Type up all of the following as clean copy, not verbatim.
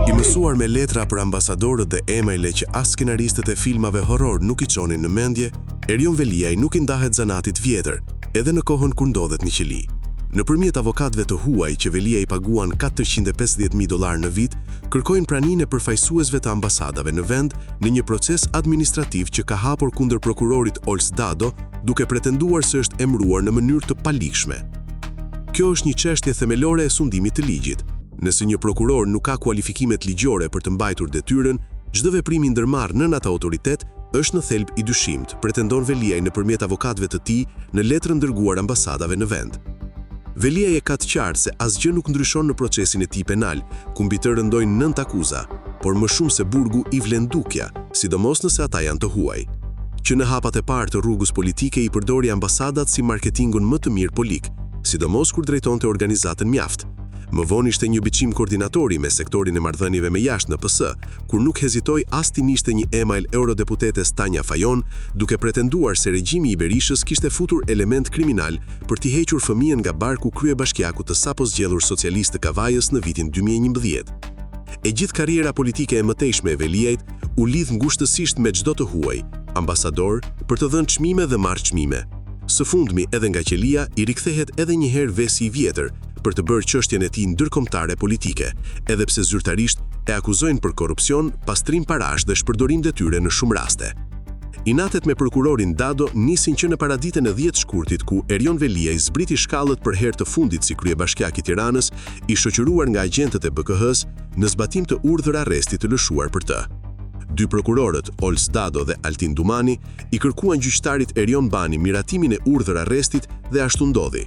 I mësuar me letra për ambasadorët dhe emaile që as skenaristët e filmave horror nuk i çonin në mendje, Erion Veliaj nuk i ndahet zanatit vjetër, edhe në kohën kur ndodhet në qeli. Nëpërmjet avokatëve të huaj që Veliaj i paguan 450.000 dollarë në vit, kërkojnë praninë e përfaqësuesve të ambasadave në vend në një proces administrativ që ka hapur kundër prokurorit Ols Dado, duke pretenduar se është emëruar në mënyrë të paligjshme. Kjo është një çështje themelore e sundimit të ligjit. Nëse një prokuror nuk ka kualifikimet ligjore për të mbajtur detyrën, çdo veprim i ndërmarrë nën atë autoritet është në thelb i dyshimtë, pretendon Veliaj nëpërmjet avokatëve të tij në letrën dërguar ambasadave në vend. Veliaj e ka të qartë se asgjë nuk ndryshon në procesin e tij penal, ku mbi të rëndojnë nëntë akuza, por më shumë se burgu i vlen dukja, sidomos nëse ata janë të huaj. Që në hapat e parë të rrugës politike i përdori ambasadat si marketingun më të mirë polik, sidomos kur drejtonte organizatën Mjaft. Më vonë ishte një biçim koordinatori me sektorin e marrëdhënieve me jashtë në PS, kur nuk hezitoi as t'i niste një email eurodeputetes Tanja Fajon, duke pretenduar se regjimi i Berishës kishte futur elementë kriminalë për t'i hequr fëmijën nga barku kryebashkiakut të sapozgjedhur socialist të Kavajës në vitin 2011. E gjithë karriera politike e mëtejshme e Veliajt u lidh ngushtësisht me çdo të huaj, ambasador, për të dhënë çmime dhe marrë çmime. Së fundmi edhe nga qelia i rikthehet edhe një herë vesi i vjetër, për të bërë çështjen e tij ndërkombëtare politike, edhe pse zyrtarisht e akuzojnë për korrupsion, pastrim parash dhe shpërdorim detyre në shumë raste. Inatet me prokurorin Dado nisin që në paraditen e 10 shkurtit ku Erion Veliaj zbriti shkallët për herë të fundit si kryebashkiak i Tiranës, i shoqëruar nga agjentët e BKH-së në zbatim të urdhër arrestit të lëshuar për të. Dy prokurorët, Ols Dado dhe Altin Dumani, i kërkuan gjyqtarit Erion Bani miratimin e urdhër arrestit dhe ashtu ndodhi.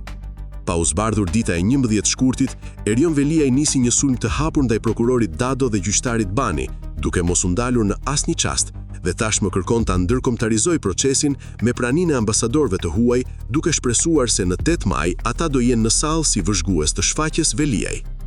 Pa u zbardhur dita e 11 shkurtit, Erion Veliaj nisi një sulm të hapur ndaj prokurorit Dado dhe gjyqtarit Bani, duke mos u ndalur në asnjë çast, dhe tashmë kërkon ta ndërkombëtarizojë procesin me praninë e ambasadorëve të huaj, duke shpresuar se në 8 maj ata do jenë në sallë si vëzhgues të shfaqjes Veliaj.